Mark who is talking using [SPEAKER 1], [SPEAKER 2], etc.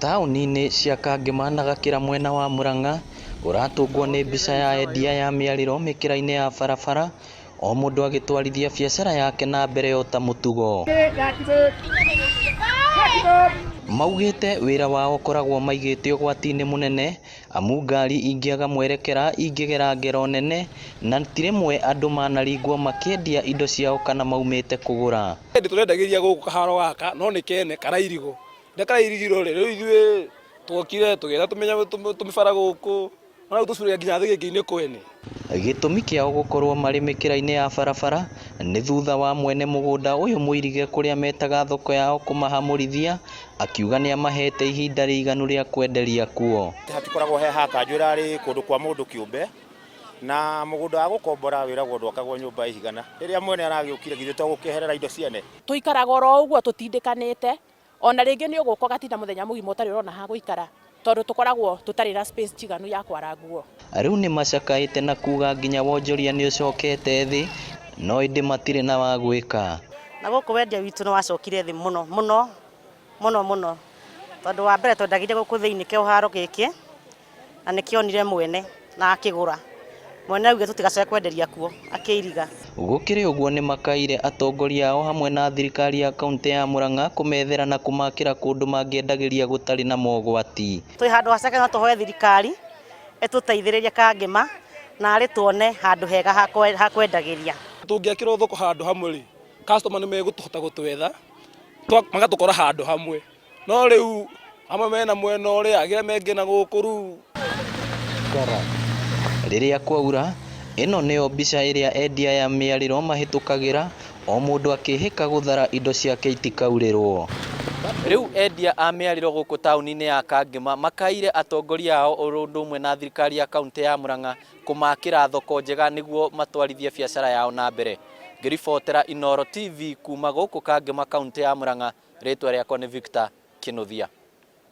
[SPEAKER 1] Taũni-inĩ cia Kangema na Gakĩra mwena wa Murang'a, ũratũngwo nĩ mbica ya endia ya mĩarĩro mĩkĩra-inĩ ya barabara, o mũndũ agĩtwarithia biacara yake na mbere o ta mũtugo. Maugĩte wĩra wao ũkoragwo ũmaigĩte ũgwati-inĩ mũnene amu ngari ingĩaga mwerekera ingĩgera ngero nene na ti rĩmwe andũ manaringwo makĩendia indo ciao kana maumĩte kũgũra.
[SPEAKER 2] Tũrendagĩria gũkũ kaharo gaka no nĩ kene karairigwo. Rĩrĩa karairigirwo rĩ, rĩu ithuĩ twokire tũgĩetha tũmĩbara gũkũ, no rĩu tũcurĩria nginya thĩgĩngĩ-inĩ kwene.
[SPEAKER 1] Gĩtũmi kĩao gũkorwo marĩ mĩkĩra-inĩ ya barabara nĩ thutha wa mwene mũgũnda ũyũ mũirige kũrĩa metaga thoko yao kũmahamũrithia akiuga nĩamahete ihinda rĩiganu rĩa kwenderia kuo.
[SPEAKER 3] Hatikoragwo he ha kanjũ, ĩrarĩ kũndũ kwa mũndũ kĩũmbe, na mũgũnda wa gũkombora wĩragwo ndwakagwo nyũmba ĩhigana. Rĩrĩa mwene aragĩũkire githĩ to gũkĩeherera indo ciene?
[SPEAKER 4] Tũikaraga oro ũguo tũtindĩkanĩte, ona rĩngĩ nĩ ũgũka ũgatinda mũthenya mũgima ũtarĩ ũrona ha gũikara tondũ tũkoragwo tũtarĩ na space njiganu ya kwara nguo.
[SPEAKER 1] Rĩu nĩmacakaĩte na kuga nginya wonjoria nĩũcokete thĩ no ĩndĩ matirĩ na wa gwĩka.
[SPEAKER 5] Na gũkũ wendia witũ nĩ wacokire thĩ mũno mũno mũno mũno tondũ wa mbere twendagĩria gũkũ thĩinĩ kĩharo gĩkĩ na nĩkĩonire mwene na akĩgũra. Mwene augire tũtigacoke kwenderia kuo akĩiriga.
[SPEAKER 1] Gũkĩrĩ ũguo nĩmakaire atongoria ao hamwe na thirikari ya kauntĩ ya Murang'a kũmethera na kũmakĩra kũndũ mangĩendagĩria gũtarĩ na mogwati.
[SPEAKER 5] Twĩ handũ haceke no tũhoe thirikari ĩtũteithĩrĩrie Kangema na arĩ tuone handũ hega ha kwendagĩria.
[SPEAKER 2] Tũngĩakĩrwo thoko handũ hamwe rĩ, customer nĩ megũhota gũtwetha magatũkora handũ hamwe. No rĩu amwe mena mwena ũrĩa angĩ mengĩ na gũkũ rĩu.
[SPEAKER 1] Rĩrĩa kwaura, ĩno nĩyo mbica ĩrĩa endia ya mĩarĩro mahĩtũkagĩra o mũndũ akĩhĩka gũthara indo ciake itikaurĩrwo. Rĩu endia a mĩarĩro gũkũ taũni-inĩ ya Kangema makaire atongoria ao oro ũndũ ũmwe na thirikari ya kauntĩ ya Murang'a kũmakĩra thoko njega nĩguo matwarithie biacara yao na mbere. Ngĩribotera Inooro TV kuma gũkũ Kangema kauntĩ ya Murang'a, rĩtwa rĩakwa nĩ Victor Kinuthia.